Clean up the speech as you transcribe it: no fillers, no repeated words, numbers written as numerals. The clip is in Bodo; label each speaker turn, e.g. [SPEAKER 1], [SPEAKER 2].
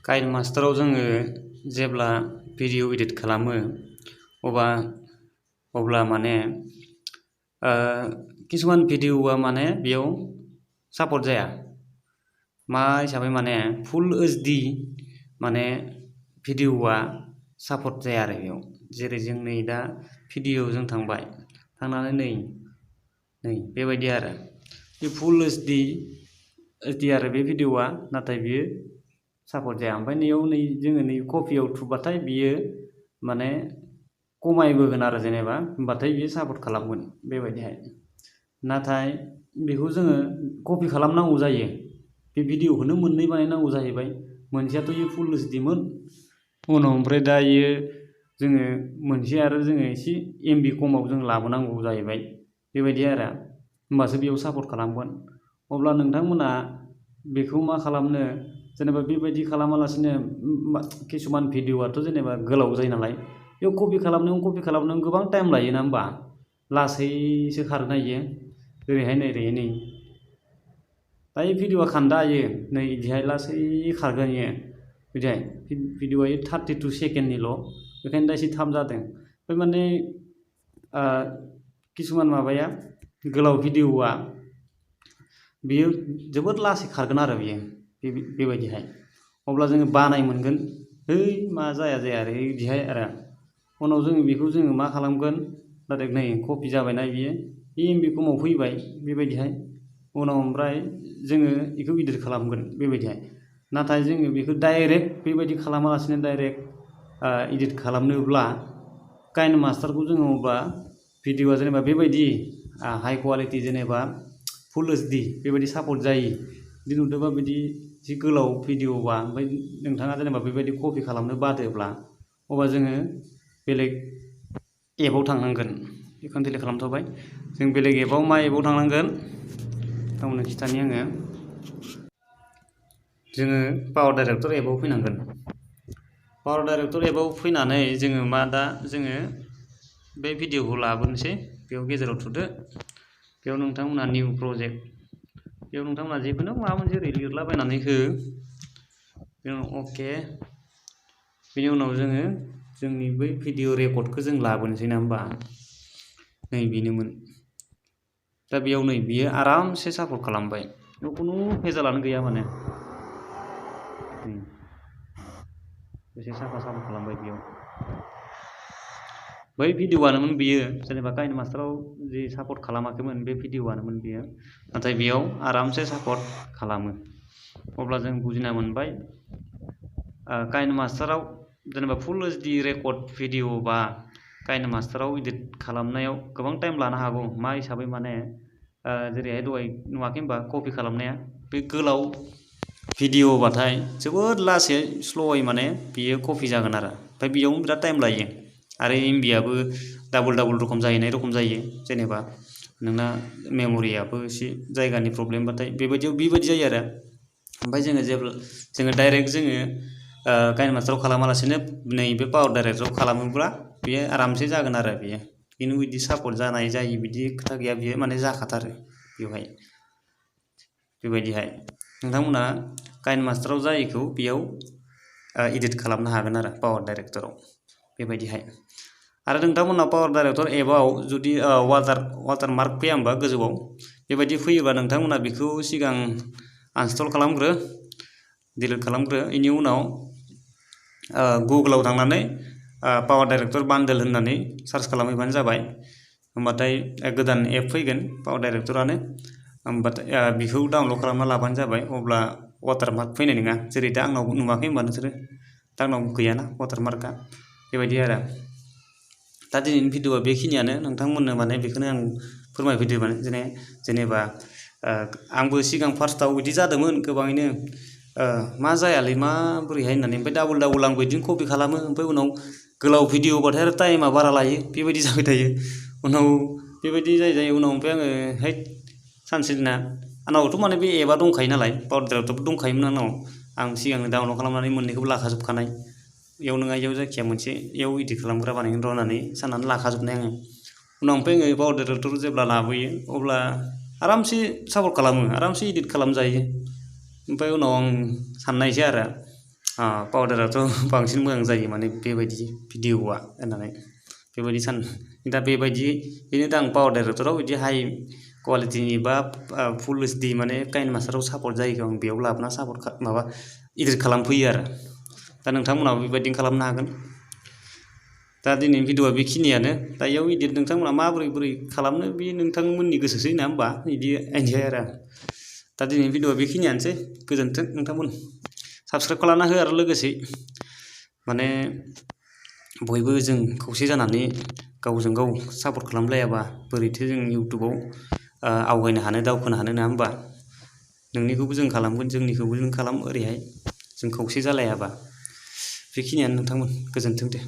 [SPEAKER 1] काइन मास्टाराव जोङो जेब्ला भिडिअ एडिट खालामो अब्ला माने किसुमान भिडिअआ माने बेयाव सापर्ट जाया मा हिसाबै माने फुल एचडि माने भिडिअआ सापर्ट जाया आरो बेयाव जेरै जों नै दा भिडिअ जों थांबाय थांनानै नै बेबायदि आरो बे फुल एचडि आरो बे भिडिअआ नाथाय बियो सापर्ट जाया ओमफ्राय नैयाव जोङो नै कपियाव थुबाथाय बियो माने खमायबोगोन आरो जेनेबा होमबाथाय बियो सापर्ट खालामगोन बेबायदिहाय नाथाय बेखौ जोङो कपि खालामनांगौ जायो बे भिडिअखौनो मोननै बानायनांगौ जाहैबाय मोनसेयाथ' इयो फुल एचडिमोन उनाव ओमफ्राय दा इयो जोङो मोनसे आरो जोङो एसे एमबि खमाव जों लाबोनांगौ जाहैबाय बेबायदि आरो होमबासो बेयाव सापर्ट खालामगोन अब्ला नोंथांमोना बेखौ मा खालामनो जेनेबा बेबायदि खालामालासिनो किसुमान भिडिअआथ' जेनेबा गोलाव जायो नालाय बेयाव कपि खालामनायाव गोबां टाइम लायोना होमबा लासैसो खारनो इयो ओरैहाय नै दा भिडिअआ खान्दा इयो नै इदिहाय लासै खारगोन इयो बिदिहाय भिडिअआ 32 सेकेन्डनिल' बेखायनो दा एसे थाब जादों ओमफ्राय माने किसुमान माबाया गोलाव भिडिअआ बियो जोबोद लासै खारगोन आरो बियो बेबायदिहाय अब्ला जोङो बानाय मोनगोन मा जाया आरो बिदिहाय आरो उनाव बेखौ जोङो मा खालामगोन डाइरेक्ट नै कपि जाबायना बियो एमबि खमाव फैबाय बेबायदिहाय उनाव ओमफ्राय जोङो बेखौ इडिट खालामगोन बेबायदिहाय नाथाय जोङो बेखौ डाइरेक्ट बेबायदि खालामालासिनो डाइरेक्ट इडिट खालामनोब्ला काइन मास्टारखौ जोङो अब्ला भिडिअआ जेनेबा बेबायदि हाइ कुवालिटि जेनेबा फुल एचडि बेबायदि सापर्ट जायो बिदि नुदोंबा बिदि जि गोलाव भिडिअबा ओमफ्राय नोंथाङा जेनेबा बेबायदि कपि खालामनो बादोब्ला अब्ला जोङो बेलेग एपआव थांनांगोन बेखौनो डिलिट खालामथ'बाय जों बेलेग एपआव मा एपआव थांनांगोन गावनो खिथानि आङो जोङो पावार डाइरेक्टर एपआव फैनांगोन पावार डाइरेक्टर एपआव फैनानै जोङो जोङो बे भिडिअखौ लाबोनोसै बेयाव गेजेराव थुदो बेयाव नोंथांमोना निउ प्रजेक्ट बेयाव नोंथांमोना जेखुनु माबा मोनसे ओरै लिरलाबायनानै हो बेनि उनाव अके बेनि उनाव जोङो जोंनि बै भिडिअ रेकर्डखौ जों लाबोनोसै ना होमबा नै बेनोमोन दा बेयाव नै बियो आरामसे सापर्ट खालामबाय बेयाव खुनु भेजालानो गैया माने एसे साफा खालामबाय बेयाव बै भिडिअआनोमोन बियो जेनेबा काइन मास्टाराव जि सापर्ट खालामाखैमोन बे भिडिअआनोमोन बियो नाथाय बेयाव आरामसे सापर्ट खालामो अब्ला जों बुजिना मोनबाय काइन मास्टाराव जेनेबा फुल एचडि रेकर्ड भिडिअ बा काइन मास्टाराव इडिट खालामनायाव गोबां टाइम लानो हागौ मा हिसाबै माने जेरैहाय दहाय नुवाखै होनबा कपि खालामनाया बे गोलाव भिडिअबाथाय जोबोद लासै स्ल'यै माने बियो कपि जागोन आरो ओमफ्राय बेयावनो बिराद टाइम लायो आरो एमबियाबो डाबल रखम जाहैनाय रखम जायो जेनेबा नोंना मेम'रियाबो एसे जायगानि प्रब्लेमबाथाय बेबायदि जायो आरो ओमफ्राय जोङो डाइरेक्ट जोङो काइन मास्टाराव खालामालासिनो नैबे पावार डाइरेक्टराव खालामोब्ला बेयो आरामसे जागोन आरो बेयो बिदि सापर्ट जानाय जायि बिदि खोथा गैया बियो माने जाखाथारो बेवहाय बेबायदिहाय नोंथांमोना काइन मास्टाराव जायैखौ बेयाव इडिट खालामनो हागोन आरो पावार डाइरेक्टराव बेबायदिहाय आरो नोंथांमोना पावार डाइरेक्टर एपआव जुदि वाटारमार्क फैया होमबा गोजौआव बेबायदि फैयोबा नोंथांमोना बेखौ सिगां आनस्टल खालामग्रो डिलिट खालामग्रो बेनि उनाव गुगोलाव थांनानै पावार डाइरेक्टर बान्डोल होननानै सार्च खालामहैबानो जाबाय होमबाथाय गोदान एप फैगोन पावार डाइरेक्टरानो होमबाथाय बेखौ डाउनलड खालामना लाबानो जाबाय अब्ला वाटारमार्क फैनाय नङा जेरै दा आंनाव नुवाखै होमबा नोंसोरो दा आंनाव गैयाना वाटारमार्कआ बेबायदि आरो दा दिनैनि भिडिअआ बेखिनियानो नोंथांमोननो माने बेखौनो आं फोरमायफैदो माने जेनेबा आंबो सिगां फार्स्टआव बिदि जादोंमोन गोबाङैनो मा जायालै माबोरैहाय होननानै ओमफ्राय डाबल आंबो बिदिनो कपि खालामो ओमफ्राय उनाव गोलाव भिडिअबाथाय आरो टाइमा बारा लायो बेबायदि जाबाय थायो उनाव बेबायदि जायो उनाव ओमफ्राय आङो सानसे दिना आंनावथ' माने बे एपआ दंखायो नालाय पावार डाइरेक्टरबो दंखायोमोन आं सिगांनो डाउनलड खालामनानै मोननैखौबो लाखाजोबखानाय इयाव नङा इयाव जायखिया मोनसे इयाव इडिट खालामग्रा बानायगोन र' होननानै साननानै लाखाजोबनाय आङो उनाव ओमफ्राय आङो पावार डाइरेक्टर जेब्ला लाबोयो अब्ला आरामसे सापर्ट खालामो आरामसे इडिट खालामजायो ओमफ्राय उनाव आं साननायसै आरो पाउदाराथ' बांसिन मोजां जायो माने बेबायदि भिडिअ'आ होननानै बेबायदि दा बेबायदियैनो दा आं पाउदार रेक्टराव बिदि हाइ कुवालिटिनि बा फुल HD माने काइन मास्टाराव सापर्ट जायैखौ आं बेयाव लाबोना इडिट खालामफैयो आरो दा नोंथांमोनाबो बेबायदिनो खालामनो हागोन। दा दिनैनि भिडिअ'आ बेखिनियानो दा इयाव इडिट नोंथांमोना बोरै खालामनो बे नोंथांमोननि गोसोसै नङा होमबा बिदि आइडिया आरो दा दिनैनि भिडिअ'आ बेखिनियानोसै गोजोन्थों नोंथांमोन साबस्क्राइब खालामना हो आरो लोगोसे माने बयबो जों खौसे जानानै गावजों गाव सापर्ट खालामलायाबा बोरैथो जों इउटुबाव आवगायनो हानो दावखोनो हानो नङा होमबा नोंनिखौबो जों खालामगोन जोंनिखौबो नों खालाम ओरैहाय जों खौसे जालायाबा बेखिनियानो नोंथांमोन गोजोन्थों दे।